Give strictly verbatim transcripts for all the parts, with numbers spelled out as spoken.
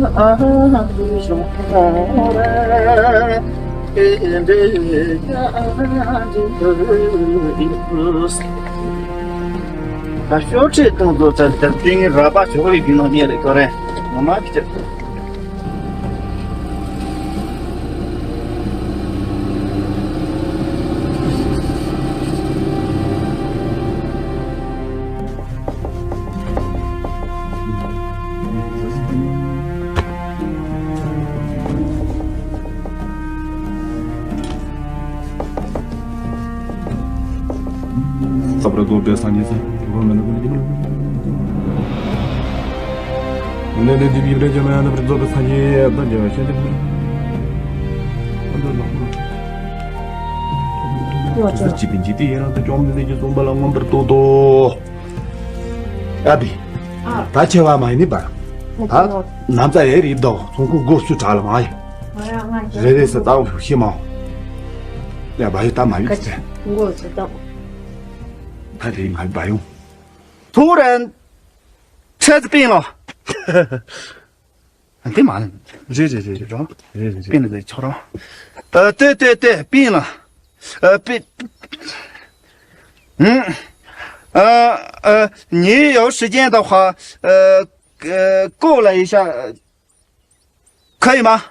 ད་ཤོག་ཁྲེ་གཏོང་དུ་ཚར་དེ་ཏིང་ར་པ་ཞོག་ཡི་གི་ནང་ཉེ་རེ་གོ་རེ་ང་མ་གི་ཅི། ཁྱབ་ར་རྡོ་སྦས་སངས་རྒྱས་སེ། ལས་ལས་འདི་ཡིབ་རེ་ཇ་མ་ཡ་ན་པྲི་རྡོ་སྦས་སངས་རྒྱས་ད་རྒྱ་བ་ཤེས་འདི་མི། ཨ་འདི་ལ་ཧོ། ཅི་པིན་ཅི་ཏི་ཡ་ན་ད་ཅོམ་ནི་ནི་ཅི་གསུངས་པ་ལ་མངོན་པར་རྟོགས་ཏོ། ཨ་བི། ཨ། ད་ཆེ་བ་མ་ཡིན་ནི་པ། ད་ནམ་ཙ་ཡེ་རིབ་དོ་ཚོང་ཁུ་སྒོ་སུ་གྲག་ལ་མ་ཡིན། རེ་རེ་ས་ཏའོ་ཤི་མའོ། ཡ་བ་ཡོ་ད་མ་ཡུག་ཚེ། ད་རེ་ང་བ་ཡོང་། ཐུ་རན། ཆེ་ཙི་པིན་ལོ། འདི་མ་ལན། རེ་རེ་རེ་རེ་རོ། རེ་རེ་རེ། པིན་ལ་ཆོ་རོ། ཨ་ཏེ་ཏེ་ཏེ་པིན་ལ། ཨ་པི། ཨ་ཨ་你有时间的话，呃呃，过来一下，可以吗？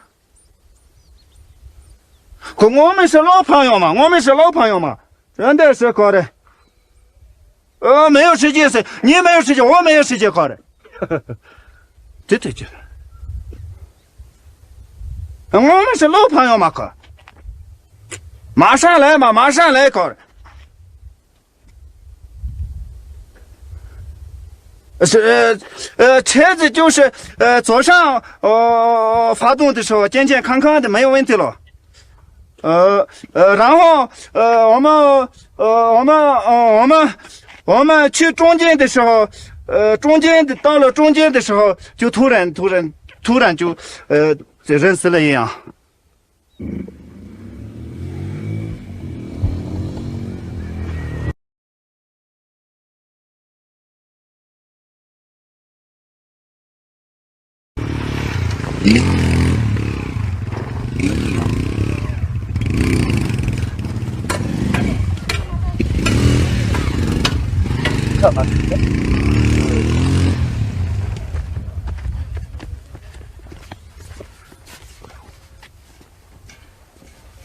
可我们是老朋友嘛，我们是老朋友嘛，人家是过来。呃，没有时间是，你没有时间，我没有时间，过来。对对对。我们是老朋友嘛，可。马上来嘛，马上来，可。 是呃呃，车子就是呃早上呃发动的时候健健康康的没有问题了。呃呃，然后呃我们呃我们呃我们我们去中间的时候，呃中间的到了中间的时候就突然突然突然就呃人死了一样。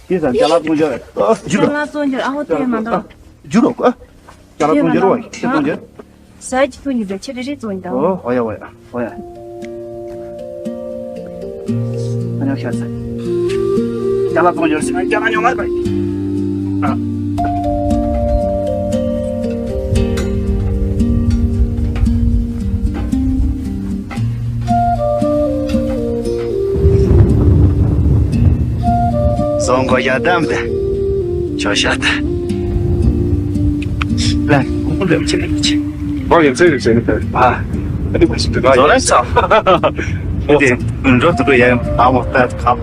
ཁྱེད་ཚང་ཅ་ལག་བཙོང་རྒྱུ་རེད། ཨ། རྒྱུ་རོ། ཅ་ལག་བཙོང་རྒྱུ་རེད། ཨ་ཧོ་དེ་མ་འདུག་རྒྱུ་རོ། ཨ། ཅ་ལག་བཙོང་རྒྱུ་རོ། ཁྱེད་བཙོང་རྒྱུ། ཟ་ཅི་བཙོང་རྒྱུ་རེད། ཁྱེད་རེ་རེ་བཙོང་རྒྱུ་དང་། ཨོ་ཨོ་ཡ་ཨོ་ཡ་ཨོ་ཡ། ཨ་ཉོ་ཤ་ཟ། ཅ་ལག་བཙོང་རྒྱུ་རེད། ཅ་ལག་ཉོ་མ་རེད་པ། ཨ། སོང་གོ་ཡ་དམ་དེ། ཆོ་ཤ་དེ། ལན་ཁོང་ལེམ་ཆེ་ལེམ་ཆེ། ཁོང་ཡིན་ཚེ་ཡིན་ཚེ་ནི་ཨ། ཨ་ནི་མ་ཤི་དུ་ག་ཡོད་ས། ཨ་དེ་འགྲོ་དུ་འགྲོ་ཡ་ཡང་ཨ་མོ་ལྟ་ཁམ།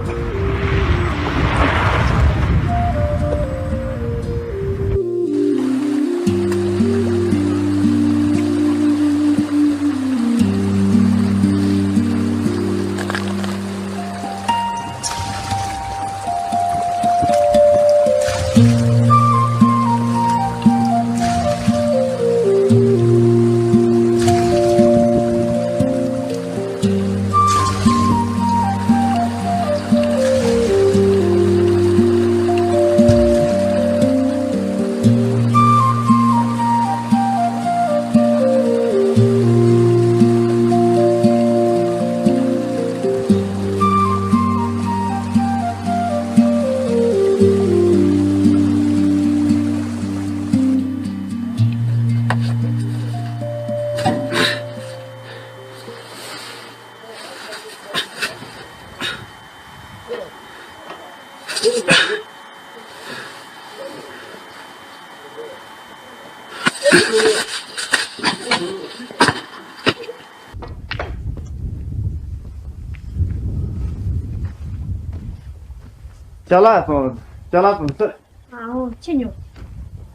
ཅ་ལག་སོང་། ཅ་ལག་སོང་ཟེར། ཨའོ་ཁྱི་ཉོ།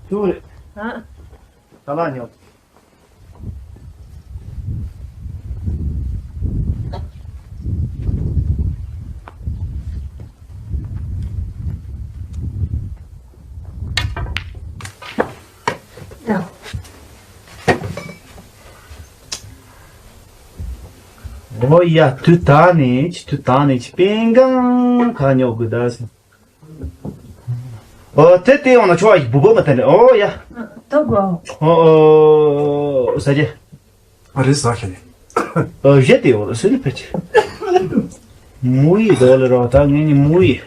ཁྱི་རེད། ཨ། ཅ་ལག་ཉོ། ཨོ་ཡ། དུས་ད་ནས་ཅི་དུས་ད་ནས་ཅི་པེན་གང་ག་ཉོ་དགོས་ད་ཟེར། ཨོ་དེ་དེ་ཡོང་ན་ཆོག་ཨ་ཡི་བུ་བུ་མ་དེ་ནས་ཨོ་ཡ། ད་གོ་ཨོ་ཨོ་ཟ་རྒྱུ། ཨ་རེ་ཟ་ཁྱེར་ནས། ཨོ་བཞེས་ཏེ་ཡོང་ཟེར་ནས་ཕེབས་ཀྱི། མུ་ཡི་དོ་ལེ་རོ་ད་ངེད་གཉིས་མུ་ཡི།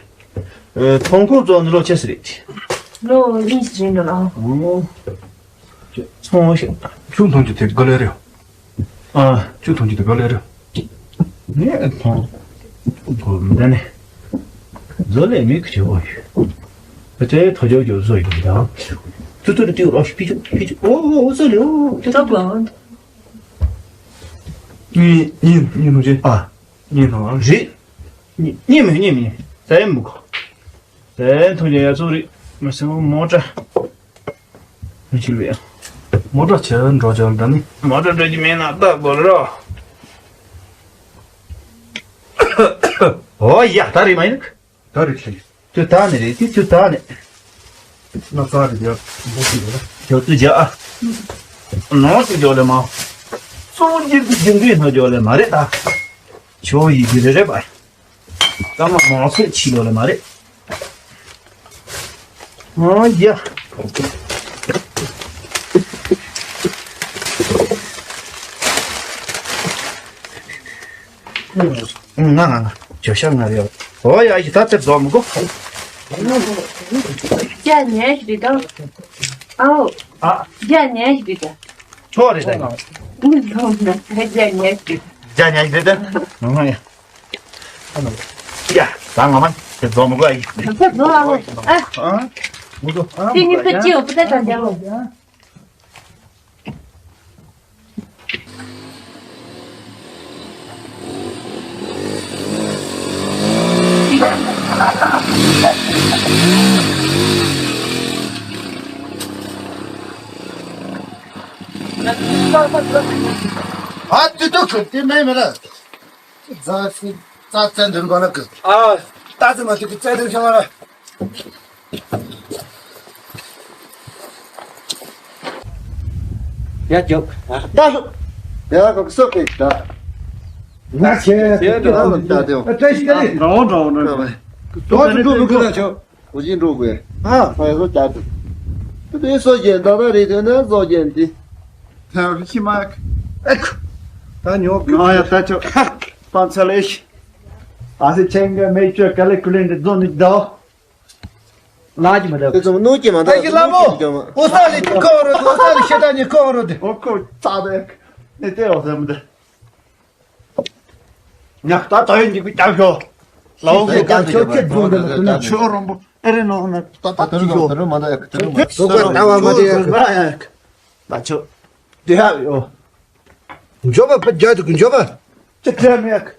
ཨོ་ཐོང་ཁུང་བཙོང་ནི་ལོ་ཆེ་སི་རེད། ལོ་གཉིས་རེད་འགྲོ་ལ། ཨོ། ཚོང་ཞིག་ཆུ་འཐུང་རྒྱུ་དེ་ག་ལེ་རེད། ཨ། ཆུ་འཐུང་རྒྱུ་དེ་ག་ལེ་རེད། ངས་འཐུང་། འདི་ནི། བཟོ་ལས་མི་ཁྱེར་བ་ཡོད། ཨ་ཅེ་ཐོ་ཅོ་ཅོ་བཟོ་ཡོད་ད། ཏུ་ཏུ་རུ་ཏིའུ་རོ་ཤི་ཕི་ཅུ་ཕི་ཅུ་ཨོ་ཨོ་བཟོ་ལེ་ཨོ། ཏོ་ཏོ་ཏོ། གཉིས་གཉིས་གཉིས་འཐུང་ཅེ། ཨ། གཉིས་འཐུང་ཨ། རེད། གཉིས་གཉིས་མི་གཉིས་མི་གཉིས་ཟ་ཡ་མི་གོ། དེ་མཐོང་རྒྱ་ཡ་ཚོ་རེད། མ་སེམས་མོ་ཊ། མི་ཆིལ་བས། མོ་ཊ་ཆེ་འགྲོ་ཆེ་འདྲ་ནི། མོ་ཊ་འགྲོ་གི་མེད་ན་ལྟ་དགོས་རོ། ཨོ་ཡ་ད་རེད་མ་ཡིན། ད་རེད་ཆེ། དུ་ད་ནི་རེད་དུ་དུ་ད་ནི། ན་ཚ་རེད་ཡ། མོ་ཊ་རེད། ཡོད་དུ་རྒྱ་ཨ། ནོར་དུ་འཇོག་ལེ་མ། གཙོ་བོ་འགྱུར་དུ་འགྱུར་དུས་ནོར་འཇོག་ལེ་མ་རེད་ད། ཆོ་ཡི་གི་རེ་རེ་བ། ཀ་མ་མང་ཚོད་ཕྱི་ལོགས་ལ་མ་རེད། ཨོ་ཡ། ང་ང་ང་ཇོ་ཤ་ང་རེད། ཨོ་ཡ་ཡི་ད་དེར་འཛོམས་གོ། རྒྱ་ཉལ་ཞིག་རེད་དོ། ཨའོ། ཨ། རྒྱ་ཉལ་ཞིག་རེད་དོ། ཆོག་རེད་ད། རྒྱ་ཉལ་ཞིག་རེད། རྒྱ་ཉལ་ཞིག་རེད་དོ། ང་ང་ཡ། ཡ། ད་ང་མ་དེ་འཛོམས་གོ་ཨ་ཡི། ཁོ་ནོ་ཨ་ཨ། ཨ། ངུ་གོ་ཨ། དེ་ངི་ཁ་ཅིའོ་པུ་ཏ་ད་འཇམ་མོ། ཨ་ཏི་ཏོ་ཁུ་ཏི་མེ་མེ་ལ། ཛ་སི་ཛ་ཙན་དན་གོ་ལ་ཀི། ཨ། ཏ་ཙི་མ་ཏི་ཀི་ཙན་དན་ཤང་ལ། ཡ་ཇོ། ཏ་ལུ། ཡ་ཀོ་སོ་ཀི་ཏ། ང་ཆེ། ཡ་ཏ་ཏ་ཏ། ཏ་ཤི་ཀ་ལི། རོ་རོ་རོ། ཏོ་ཏུ་ཏུ་ལུ་ཀི་ལ་ཆོ། གོ་ཅི་འགྲོ་དགོས། ཨ། ཕ་ཡ་བཟོ་རྒྱག་དུ། དེ་བཟོ་རྒྱན་ད་ད་རེད་དོན་ན་བཟོ་རྒྱན་དེ། ཐལ་ཤི་མ། ཨེ་ཁུ། ད་ཉོ་གི། ང་ཡ་ད་ཆོ། པང་ཚ་ལེ་ཤི། ཨ་སི་ཆེན་ག་མེ་ཆོ་ག་ལེ་ཀུ་ལེན་དེ་བཟོ་ནི་ད། ལ་ཅི་མ་ད། དེ་ཚོ་ནུ་ཅི་མ་ད། ཨེ་ཤི་ལ་མོ། ཨོ་ས་ལི་ཁོ་རོ་དེ། ཨོ་ས་ལི་ཤེ་ད་ནི་ཁོ་རོ་དེ། ཨོ་ཁོ་ཚ་དེ། ནི་དེ་ཨོ་ས་མ་དེ། ཉག་ད་ད་ཡོད་འཇིག་པའི་ཀྱང་ཤོ། ལའོ་གི་ཀྱང་ཤོ་ཁྱེད་རྫོང་འདི་ལ་ཁྱོད་ཆོས་རོང་པོ་ཨེ་རེ་ནོ་ན་ད་ད་ད་ཅི་ཤོ། ད་རུ་མ་ད་ཡག་ད་རུ་མ། ད་ད་རུ་མ་ད་ཡག་ད་ཆོ། དེ་ཧ་ཡོ། འཇོ་བ་པ་རྒྱ་དུ་འཇོ་བ། ཅི་ཁྲེ་མེག་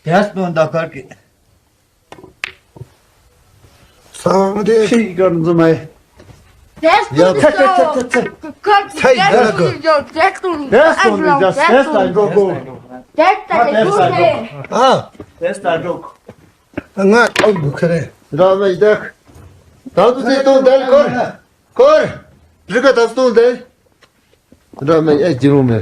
དེ་སྟོན་ད་གར་གི། སང་དེ། ཤི་གར་འཛུ་མའི། དེ་ཡ་ཚ་ཚ་ཚ་ཚ་ཚ། ཚ་ཡི་ད་ལ་གོ། དེ་སྟོན་དེ་ཡ་ཚ་ཚ་ཚ་འགྲོ་གོ། དེ་ལྟ་དེ་ཚ་འགྲོ། ཨ། དེ་ལྟ་འགྲོ་གོ། ང་ཨ་འགུ་ཁ་རེ། ར་མ་ཡི་ད། ད་དུ་དེ་སྟོན་དེ་གོ། ཁོར། རི་ཀ་ད་སྟོན་དེ། ར་མ་ཡི་ཨེ་ཇི་རུ་མེ།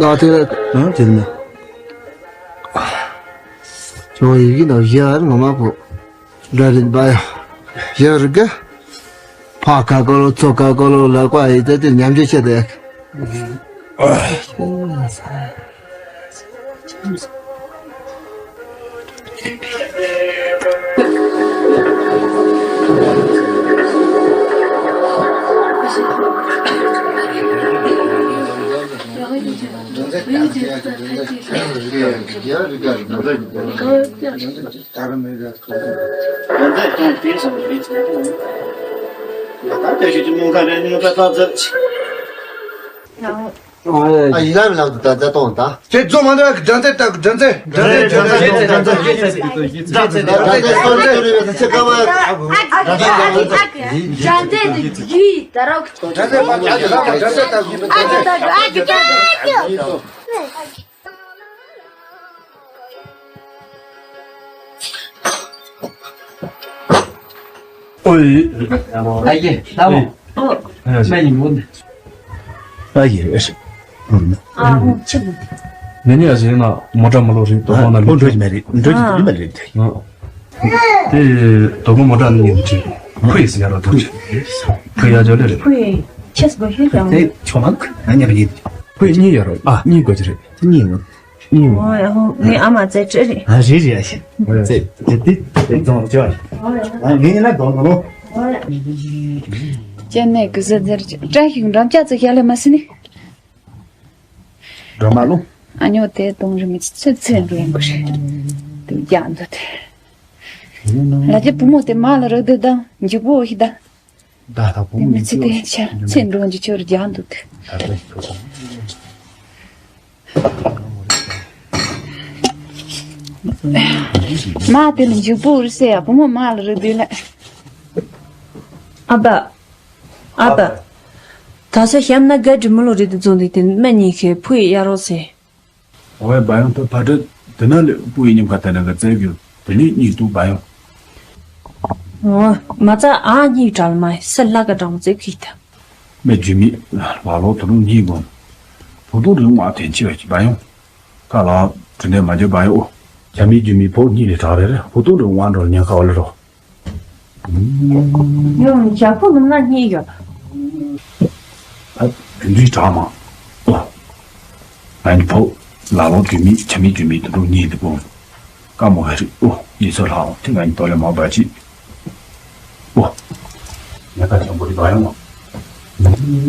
ལ་དེ་ལ་ཨང་དེ་ནི། ཁྱོད་ཡི་གེ་ནང་བཞག་ང་མ་པོ། འདྲ་རིན་པ་ཡ། བཞག་རི་ག་ཕ་ཁ་ཀོ་ལོ་ཚོ་ཁ་ཀོ་ལོ་ལ་ཀ་ཡི་དེ་དེ་ཉམས་ཆེ་ཆེ་དེ། ད་དེ་ཞིག་གི་མིང་ཁ་རེ་ནི་ད་ད་ཟེར། ཨ་ཡི་ལམ་ལམ་དུ་ད་ད་གཏོང་ད། ཁྱེད་ཚོ་མ་འདྲ་གི་སྦྲང་རྩི་ལྟ་གི་སྦྲང་རྩི། སྦྲང་རྩི་སྦྲང་རྩི་སྦྲང་རྩི་སྦྲང་རྩི་སྦྲང་རྩི་ཁྱེད་ཀ་བ། སྦྲང་རྩི་ད་རོགས། སྦྲང་རྩི་ལྟ་གི་སྦྲང་རྩི་ལྟ་གི་སྦྲང་རྩི་ལྟ་གི་སྦྲང་རྩི་ལྟ་གི། ཨོའི། ཨ་ཡེ་ལྟ་མོ། ཨོ། མ་ཡིན་མོ། ཨ་ཡེ་ཨེ་ཤི། ཨ་ཨོ་ཆི་མོ། ནི་ནི་ཨ་ཟེ་ན་མོ་ཊ་མ་ལོ་རེད་དོ་ཧོ་ན་ལོ་འགྲོ་གི་མ་རེད། འགྲོ་གི་མ་རེད། དེ་དོ་གོ་མོ་ཊ་ནི་ཡིན་གྱི། ཁུ་ཡི་སི་ཡ་རོ་དོ་ཁུ་ཡ་ཇོ་ལེ་རེད། ཁུ་ཡི་ཆེས་གོ་ཤེས་ཀྱང་། དེ་ཆོ་མ་ཁུ་ན་ཉ་རེད། ཁུ་ཡི་གཉིས་ཡོད་རོ། ཨ་གཉིས་གོ་གི་རེད། གཉིས་ཡོད། ཨོ་ཡ་ཧོ། ངའི་ཨ་མ་ཙེ་ཁྲེ་རེད། ཨ་རེད་རེད། ཨ་ཤི། ཙེ་ཙེ་ཏི་ཙེ་ཙོང་ཅོ། ཨ་ངའི་ན་དོང་ནོ། ཅན་ནེ་གི་ཟི་ཟེར་བཀྲ་ཤིས་འགྲམ་ལྕག་ཙེ་ཤ་ལེ་མ་སི་ནི། འགྲོ་མ་ལོ། ཨ་ཉོ་དེ་དོང་རི་མི་ཚེ་ཚེ་འགྲོ་ཡང་གི་རེད། དུ་རྒྱག་འདུག་དེ། ལ་ཅེ་བུ་མོ་དེ་མ་ལ་རག་དེ་དང་འཇིག་པོ་ཞིག་དང་། ད་ལྟ་བུ་མོ་མི་ཚེ་དེ་ཆ་ཚེ་འགྲོ་འཇིག་ཆོར་རྒྱག་འདུག་དེ། ད་ལྟ་ཁྱོད་མ་དེ་ལ་འཇུག་པོ་རེད་ཟེར་ཡ། བུ་མོ་མ་ལ་རེད་དེ་ལ། ཨ་ཕ། ཨ་ཕ། ད་ས་ཤམ་ན་ག་འདྲི་མི་ལོ་རེད་དེ་བཙོང་དེ་དེ་མ་གཉིས་ཁེ་ཕུ་ཡི་ཡ་རོགས་ཟེར། ཨོའི་བ་ཡང་ད་ཕ་དྲི་དེ་ན་ལེ་ཕུ་ཡི་ཉིམ་ཁ་དེ་ན་ག་བཙལ་གྱུར་དེ་ནི་གཉིས་འདུག་བ་ཡང་། ཨོ། མ་ཚ་ཨ་གཉིས་གྲལ་མ་སི་ལ་ག་གྲང་བཙལ་གི་ད། མེ་ཇུ་མི་ལ་ལོ་དུ་རུ་གཉིས་དགོན། བུ་དུ་རིང་བ་དེ་ཆེ་བ་ཅི་བ་ཡོང་། ཁ་ལ་དྲི་ནས་མ་འཇོ་བ་ཡོང་། ཨོ། ཇ་མི་ཇུ་མི་ཕོ་གཉིས་ལས་གྲག་རེ་རེ་བུ་དུ་རིང་བ་འགྲོ་ཉན་ཁ་བ་ལེ་རོ། ཡོང་ཞག་ཁུ་ནུབ་ན་གཉིས་ཡོད། ཨ་རྒྱུ་འདུས་གྲག་མ། ཨོ། ང་ནི་ཕོ་ལ་ལོ་ཇུ་མི་ཇ་མི་ཇུ་མི་དུ་རུ་གཉིས་ལས་དགོན། ཀ་མོ་ཧ་རི། ཨོ། ཡིད་སོ་ལྷའོ་དེ་ང་ཡི་དོ་ལེ་མ་བ་ཅི། ཨོ། ཉ་ཀ་ཆེན་པོ་རི་བ་ཡོང་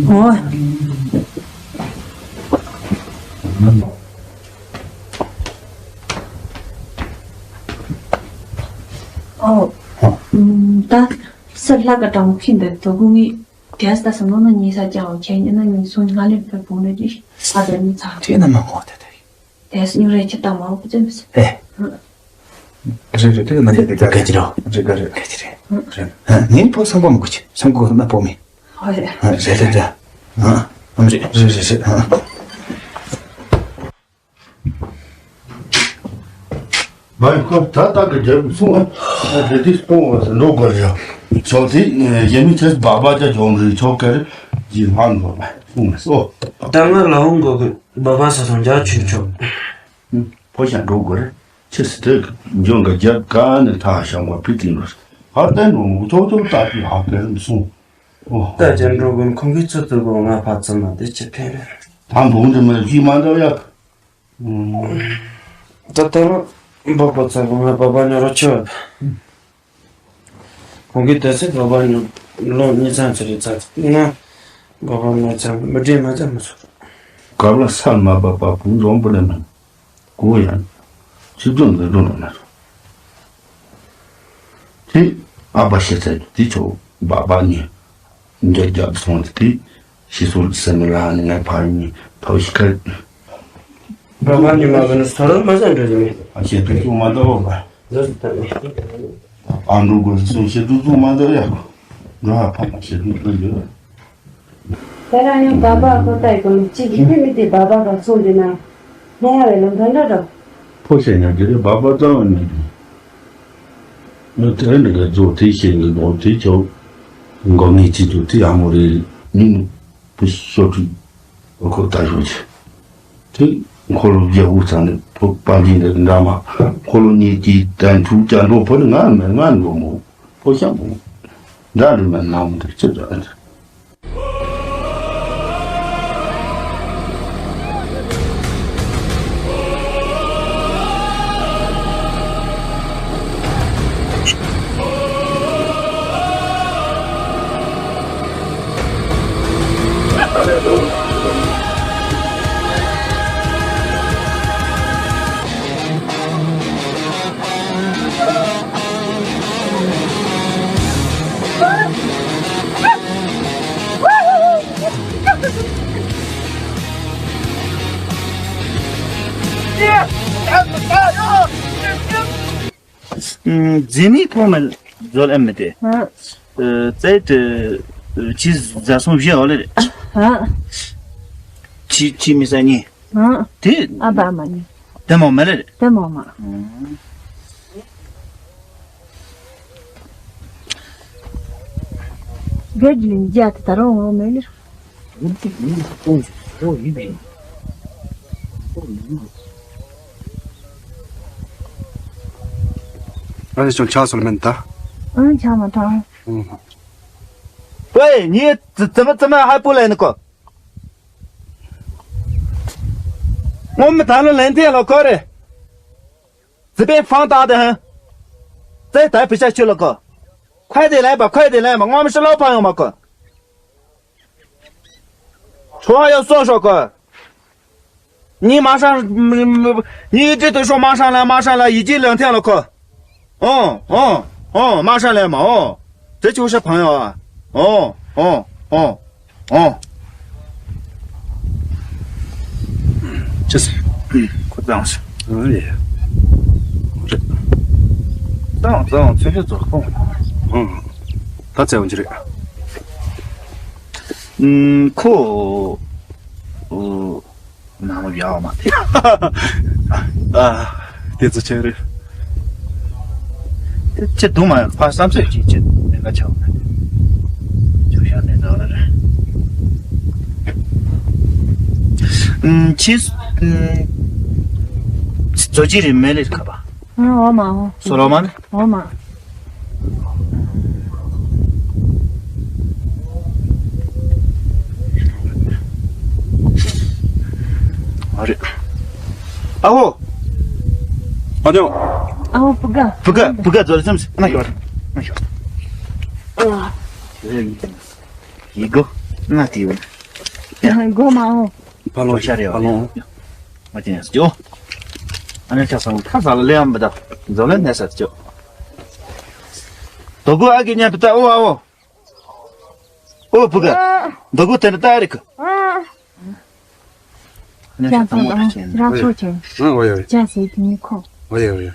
ངོ་། ཨོ། ཨོ། ད་སི་ལ་ག་གྲང་ཁྱིམ་དེ་དོ་གུ་ངི་དེ་ས་ད་སམ་ལོ་ན་ཉི་ས་ཀྱང་ཁྱེད་ཉི་ན་ཉི་སུ་ང་ལེ་པེ་བུ་ནི་ཨ་དེ་ནི་ཚ་དེ་ན་མ་ཧོ་དེ་དེ། དེ་སི་ཉུ་རེ་ཁྱི་ཏ་མ་ཧོ་ཅེ་མི་སི། ཨེ། རེད་རེད། དེ་ན་དེ་དེ་ག་ཅི་རོ། རེད་ག་རེད། ག་ཅི་རེད། རེད། ངའི་ཕོ་སང་གོ་མི་གོ་ཆེ། སང་གོ་ན་ཕོ་མི། ཨོ་རེད། རེད་རེད་རེད། ཨ་རེད་རེད་རེད་རེད། བའི་ཁོ་ད་ལྟ་གི་རྒྱལ་པོ་སོང་ཨ། རེ་དིས་སྤོང་བ་ཟེར་འགྲོ་དགོས་རེད། ཆོག་དེ་ཡེ་མི་ཆེས་སྦག་སྦག་ཅག་ཅོང་རེ་ཆོག་ག་རེ་ཇི་ཧང་འགྲོ་བ་སོང་ཨ། སོ། ད་ང་ལ་འོང་དགོས་གི་སྦག་སྦག་ས་ཐོང་རྒྱག་ཆུ་ཆོག་ཕོ་ཤ་འགྲོ་དགོས་རེད། ཆེ་སི་དེ་འཇོན་ག་རྒྱབ་ག་ནས་ཐག་ཤང་བ་ཕི་ཏིང་རོ། ཧར་ཏན་འགྲོ་མོ་ཆོག་ཆོག་ལྟ་ཅི་ཧ་ག་རེ་སོང་ཨོ། ད་ཅན་འགྲོ་དགོས་ཁོང་གི་ཚུ་ཏུ་གོ་ང་ཕ་ཚུ་མ་དེ་ཅི་ཕན་རེད། ད་འབུང་དེ་མ་ཅི་མ་འདྲ་ཡག་ད་ལྟ་ལོ་འབབ་པ་ཚ་བོ་ང་བ་བ་ཉོ་རོ་ཆེ་བ། ཁོང་གིས་དེ་ཚེ་བ་བ་ཉོ་ལོ་གཉིས་ཚང་ཚེ་རེ་ཚ་ང་བ་བ་ཉོ་ཚང་མི་འདྲེས་མ་ཚ་མི་ཚོ། གབ་ལ་ས་མ་བབ་པ་བུ་འཛོམས་པོ་ལེན་ནོ། གོ་ཡང་། ཆིབས་བསྒྱུར་འཛིན་སྐྱོང་ལ་ན། དེ་ཨ་ཕ་ཤི་ཚར་དུས་ཆོག་བ་བ་ཉོ། འདྲེ་རྒྱབ་སོང་སྟེ་ཤི་སོང་སེ་མི་ལ་ནི་ངའི་ཕ་ཡིན་ཕ་ཤི་ཁར། བ་བ་ཉི་མ་གི་ནི་སོ་ར་མ་ཟ་འདྲ་ཡིན། ཨ་ཤེས་དུས་ཚོད་མ་འདའ་བ་བ། ཟ་ཟ་ད་ནི། ཨ་འགྲོ་དགོས་སོང་ཤེས་དུས་ཚོད་མ་འདའ་ཡ། འགྲོ་ཧ་ཕ་མ་ཤེས་དུས་ཚོད་ཡོད། དེ་རང་ཡང་བ་བ་ཁོ་ལྟ་ཡི་གོ་ནི་གཅིག་གིས་མི་དེ་བ་བ་ག་ཚོད་འདི་ན། ཧེ་ཡ་བའི་ལམ་ཐང་འདྲ་འདྲ། ཕོ་ཤེས་ཉག་གི་རེད་བ་བ་ཙང་བ་ཉག་གི། ང་དེ་འདྲ་ག་རྫོགས་དེ་ཤེས་ནི་ལོང་དེ་ཆོག་མགོ་ནས་ཅི་འདུག་དེ་ཡག་མོ་རེད། མི་ནི་བུ་ཤོ་ཁྲི་ཁོ་ད་ཤོ་ཆེ། དེ་འཁོར་ལོ་བརྒྱ་དགུ་ཚང་ནས་ཕོ་པ་ལི་འདྲ་འདྲ་མ་འཁོར་ལོ་གཉིས་ཀྱི་དན་ཐུག་ཅག་འགྲོ་ཕོ་ནི་ང་མེད་ང་འགྲོ་མོ་ཕོ་ཤ་མོ་འདྲ་རེད་མེད་ནང་མོ་དེ་ཅི་འདྲ། ཨུམ། རྫས་མའི་ཕོགས་མ་བཟོ་ལ་མི་དེ། ཨ། ཨ། ཙེ་ཏི། ཨ། ཆི་ཟ་སོང་བཞི་འོ་ལེ། ཨ། ཆི་ཆི་མི་ཟ་ཉི། ཨ། དེ། ཨ་བ་མ་ཉི། དེ་མོ་མ་ལེ། དེ་མོ་མ། ཨུམ། ག་གི་ལིང་རྒྱ་དེ་ད་རུང་འོ་མེ་ལེ། ཨ་ནི་ཅུང་ཆགས་སོང་མིན་ད། ཨང་ཆགས་མ་ཐག་ཨང་། ཝེ་ཉི་ཙི་ཙི་མ་ཙི་མ་ཧ་པོ་ལེ་ནི་ཀོ། ངོ་མི་ད་ལོ་ལན་ཐེ་ལོ་ཀོ་རེ། ཙི་པེ་ཕང་ཏག་ཏེ་ཧན། ཙེ་ད་ཕི་ཤ་ཆུ་ལོ་ཀོ། ཁོས་དེ་ལན་པ་ཁོས་དེ་ལན་པ་ངོ་མི་ཤི་ལོ་ཕང་ཡོང་མ་ཀོ། ཁྲོ་ཡོད་སོ་ཤོག་གི། ཉི་མ་ཧྲང་། ཉི་ཡི་དྲི་དུ་ཤོག་མ་ཧྲང་ལ་མ་ཧྲང་ལ་ཡི་ཅི་ལོན་ཐེན་ལོ་ཁོ། ཨོ་ཨོ་ཨོ་མ་ཧྲང་ལ་མ་ཨོ། དེ་ཆུ་ཤ་ཕང་ཡོད་ཨ། ཨོ་ཨོ་ཨོ་ཨོ། ཅི་ཟེར། ཁོ་ཙང་ཞིག་ཨ་ཡེ། རེད། ཙང་ཙང་ཚུལ་ལས་རྫོགས་ཁོང་། ཨང་། ད་བཙལ་བ་ཅི་རེད། ཨུམ། ཁོ། ཨོ། ནང་ལ་ཡག་མ་རེད། ཨ། དེ་ཚོ་ཆེ་རེད། དེ་ཆེ་དུ་མ་ཡང་ཕ་བསམ་ཚོད་ཀྱིས་ཆེ་ལེན་ག་ཆགས་པ་རེད། ཅུང་ཤ་ནས་འདྲ་བ་རེད། ཨུམ། ཁྱེད། ཨུམ། རྫོ་ཅི་རེད་མེ་ལེ་ཁ་པ། ཨ། འོ་མ་འོ། སོ་ལོ་མ་ནི། འོ་མ། ཨ་རེད། ཨ་ཧོ། ཨ་ཉོ། ཨ་ཧོ་བུ་ག། བུ་ག་བུ་ག་རྫོ་རེ་སེམས་སེ་ན་ཤོར་ན་ཤོར། ཨ། ཡི་གོ་ན་དེ་ཡོད། གོ་མ་འོ། ཕ་ལོང་ཤ་རེ་ཕ་ལོང་། མ་ཅན་ཡང་སྐྱོ། ཨ་ནེ་ཆ་སང་ཁ་ས་ལ་ལེ་ཡང་མི་ད། འཛོ་ལེ་ནེ་ས་སྐྱོ། དོ་གུ་ཨ་གི་ཉན་པི་ཏ་ཨོ་ཨ་ཨོ། ཨོ་བུ་ག། དོ་གུ་ཏེ་ནེ་ཏ་རི་ཀ། ཨ་ནེ་ཆ་སང་མོ་ད་ཅན། ར་ཚོ་ཅན། ཨ་ཨོ་ཡ་ཡ། ཅན་སེ་དེ་ནི་ཁོ། ཨོ་ཡ་ཡ།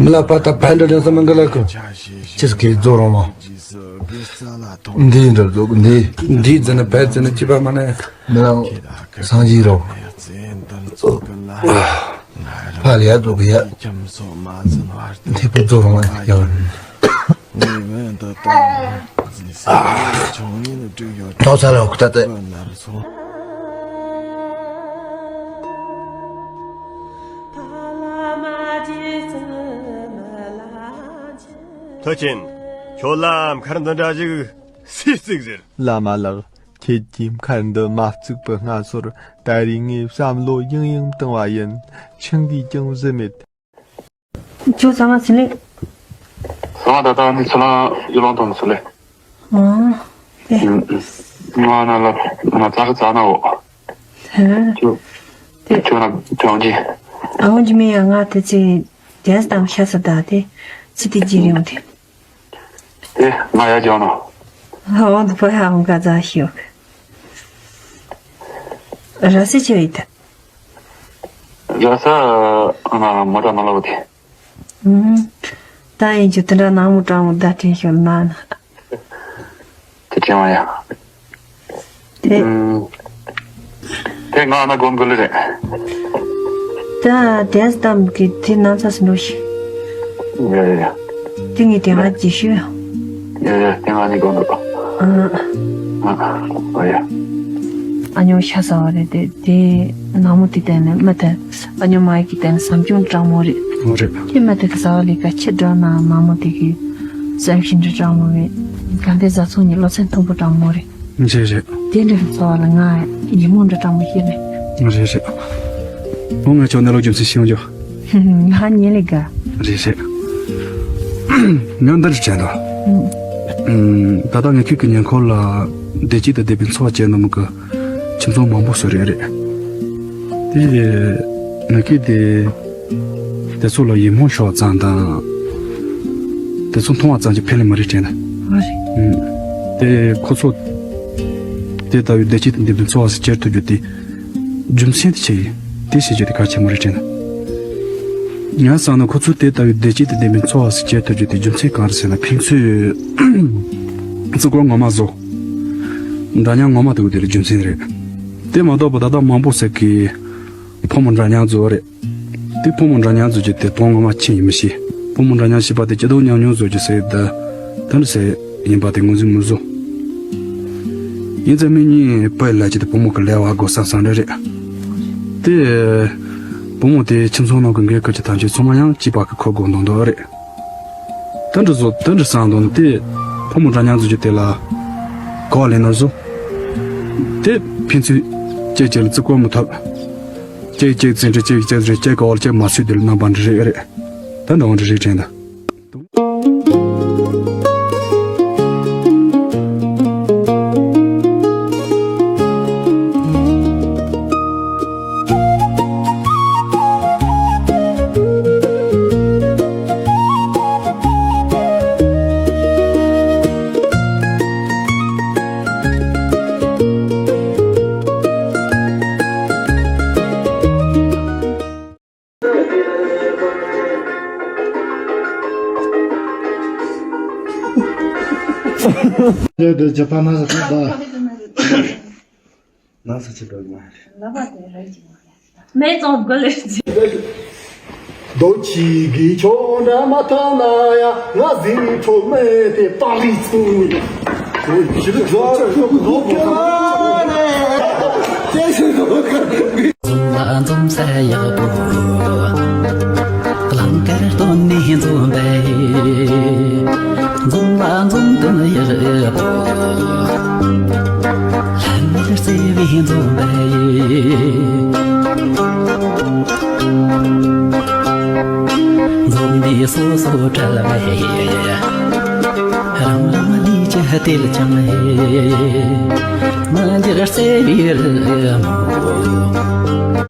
མི་ལ་པ་ཏ་ཕན་འདྲ་འདྲ་ས་མ་འགལ་ལ་ཁོ། ཅིས་ཀྱི་རྫོ་རོང་མ། འདི་འདྲ་རྫོ་འདི་འདི་ཟེར་ན་བས་ཟེར་ན་ཅི་པ་མ་ནས། མི་ལ་སང་ཞིག་རོ། ཕ་ལ་ཡ་རྫོ་གི་ཡ། འདི་པོ་རྫོ་རོང་མ་ཡ། ཏོག་ཙམ་ལ་འོག་ཏ་ཏེ། མཐུ་ཆེན། ཁྱོད་ལ་མཁར་འདི་འདྲ་ཞིག་སུས་བརྩིགས་ཟེར། བླ་མ་ལགས། ཁྱེད་ཀྱིས་མཁར་འདི་མ་བརྩིགས་པའི་སྔ་སོར་ད་རེས་ངས་བསམ་བློ་ཡང་ཡང་བཏང་བ་ཡིན། ཆང་གིས་ཀྱང་བཟི་མེད། ཁྱོད་ཚང་མ་ཟིན་ལེ། ཚང་མ་ད་ལྟ་ནི་ཚུར་ལ་ཡུལ་ལོང་དང་ཚུར་ལེ། ཨང་། ཏེ། ང་ན་ལ་ང་ཙག་ཙག་ན་འོ། ཧེ། ཁྱོད། ཏེ། ཁྱོད་ན་གྲོང་ཅི། ཨ་འོ་ཇི་མི་ཡ་ང་ཏེ་ཚེ་དེས་དམ་ཤ་ས་ད་ཏེ་ཚེ་ཏེ་ཇི་རིང་ཏེ། ཏེ་ང་ཡ་ཇོ་ནོ། ཧ་འོ་ཏེ་ཕོ་ཧ་འོ་ག་ཛ་ཤི་ཡོ། ར་སེ་ཆེ་ཡི་ཏེ། ར་ས་ཨ་ན་མོ་ཏ་ནོ་ལ་བ་ཏེ། ཨུམ། ད་ཡིན་གྱི་དེ་འདྲ་ནག་མོ་གྲང་མོ་བརྡ་སྤྲིན་ཤོར་ན་ན། དེ་དྲན་བ་ཡ། དེ། ཨུམ། དེ་ང་ན་དགོན་དགོན་ལེ་རེད། ད་དེ་ཙམ་གྱི་དེ་ན་ཚ་སི་འགྲོ་ཤི། ཡ་ཡ་ཡ། དེ་ངའི་དེ་ང་ཅི་ཤི། ཡ་ཡ་དེ་ང་ནི་དགོན་འགྲོ། ཨ། ཨ་ཡ། ཨ་ཉོ་ཤ་ཟ་བ་རེད་དེ། དེ་ནག་མོ་དེ་བསྟན་ནས་མི་དེ་ཨ་ཉོ་མ་ཡི་གི་བསྟན་ནས་བསམ་སྐྱོང་དྲང་མོ་རེད། ཨོ་རེད། དེ་མི་དེ་གི་ཟ་བ་ལས་ཀ་ཆེ་དྲག་ན་ནག་མོ་དེ་གི་བསམ་ཤེས་འདྲ་དྲང་མོ་རེད། ག་འདྲ་བཟའ་ཚང་གཉིས་བློ་སེམས་མཐུན་པོ་དྲང་མོ་རེད། རེད་རེད། དེ་འདྲ་གི་ཟ་བ་ལ་ང་ཡིད་སྨོན་འདྲ་དྲང་མོ་ཞིག་རེད། རེད་རེད། ཨོ་ང་ཆོ་ནས་ལོ་རྒྱུ་མཚན་ཤེས་ཡོང་རྒྱུ། ང་ཉེ་ལེ་ག་རེད་རེད། ང་འདི་འདྲ་བྱས་འདུག་ཨུམ། ད་ལྟ་ངས་ཁྱོད་ཀྱི་ཉེ་འཁོར་ལ་བདེ་སྐྱིད་དང་བདེ་བའི་འཚོ་བ་སྐྱེལ་གནང་མི་གི་ཁྱིམ་ཚང་མང་པོ་བཟོས་རེད་རེད། དེ་ངས་ཁྱེད་དེ་དེ་ཚོ་ལ་ཡིད་སྨོན་ཤོར་ཙང་དང་ དེ་ཚོ་མཐོང་བ་ཙམ་གྱིས་ཕན་ལས་མ་རེད་དྲན་ན། མ་རེད། ཨུམ། དེ་ཁོ་ཚོ་དེ་ལྟ་བུའི་བདེ་སྐྱིད་དང་ལྡན་པའི་འཚོ་བ་ཞིག་སྐྱེལ་ཐུབ་རྒྱུ་དེ་རྒྱུ་མཚན་དེ་ཆེ་ཡིན། དེ་བྱེད་རྒྱུ་དེ་གལ་ཆེན་པོ་རེད་དྲན་ན། ངས་བསམ་ན་ཁོ་ཚོས་དེ་ལྟ་བུའི་བདེ་སྐྱིད་དང་ལྡན་པའི་འཚོ་བ་ཞིག་སྐྱེལ་ཐུབ་རྒྱུ་དེ་རྒྱུ་མཚན་གང་རེད་ཟེར་ན། ཕན་ཚུན་བརྩི་བཀུར་ངོ་མ་བཟོ། འདྲ་མཉམ་ངོ་མ་ཐུབ་དེ་རྒྱུ་མཚན་རེད། དེ་མ་གཏོགས་པ་ད་ལྟ་མང་པོ་ཟེར་གི་ཕོ་མོ་འདྲ་མཉམ་བཟོ་རེད། དེ་ཕོ་མོ་འདྲ་མཉམ་བཟོ་རྒྱུ་དེ་དོན་ངོ་མ་ཆེན་ཡིན་མི་ཤེས། ཕོ་མོ་འདྲ་མཉམ་ཞེས་པ་དེ་སྐྱིད་སྡུག་མཉམ་མྱོང་བཟོ་རྒྱུ་ཟེར་ད་དེ་འདྲ་ཟེར་ཡིན་པ་དེ་ངོས་འཛིན་མི་བཟོ། ཡིན་ཙང་མི་གཉིས་བུ་ལ་ཅི་དེ་བུ་མོ་གི་ལས་བ་དགོས་བསམ་བསམ་འདྲ་རེད། དེ་བུ་མོ་དེ་ཁྱིམ་ཚང་ནང་གི་འགན་ཁུར་གྱི་ཐམས་ཅད་ཚང་མ་ཡང་སྐྱིད་པ་གི་འཁུར་དགོས་མདོག་མདོག་རེད། དེ་འདྲ་བཟོ་དེ་འདྲ་བསམ་དོན་དེ་ཕོ་མོ་འདྲ་མཉམ་བཟོ་རྒྱུ་དེ་ལ་གོ་བ་ལེན་ནོར་བཟོ། དེ་ཕན་ཚུན་གཅིག་གཅིག་ལ་བརྩི་བཀུར་མི་ཐུབ། གཅིག་གཅིག་བརྩི་འདྲི་གཅིག་གཅིག་རེ་གཅིག་གི་འོག་ལ་གཅིག་མ་སུས་དེ་ལ་རྣམ་པ་འདྲ་རེ་རེད། ད་འདྲ་བ་འདྲ་རེ་དྲན་ད། ལས་དེ་ཇ་པ་ན་ཟ་ཁ་ད། ན་ཟ་ཆེ་བ་མ་རེད། ལ་བ་དེ་རེད་ཅིག་མ་རེད། མེ་ཙོང་གོ་ལེ་ཅིག་རྡོ་ཆིག་གི་ཆོ་འདྲ་མ་ཐོན་ན་ཡ། ང་ཟིག་ཁྲོ་མེད་དེ་པང་རི་ཚུགས། ཞི་བདེ་ཟོར་ཁྱོད་ཀྱི་ཟོག་པོ་ཁྱོད་ནས། ཅེས་ཞིག་ཟོག་འཛོམས་ལ་འཛོམས་ས་ཡག་པོ། གླང་དཀར་སྟོད་ནས་འཛོམས་པའི། འཛོམས་ལ་འཛོམས་དོན་ཡག་པོ། ལྷན་ནེ་བརྩེ་བའི་འཛོམས་པའི། འཛོམས་ནས་སོ་སོ་བྲལ་བའི། རང་རང་ལུས་ཀྱི་གཏེར་འཆང་། མི་འགྱུར་བརྩེ་བའི་རི་མོ།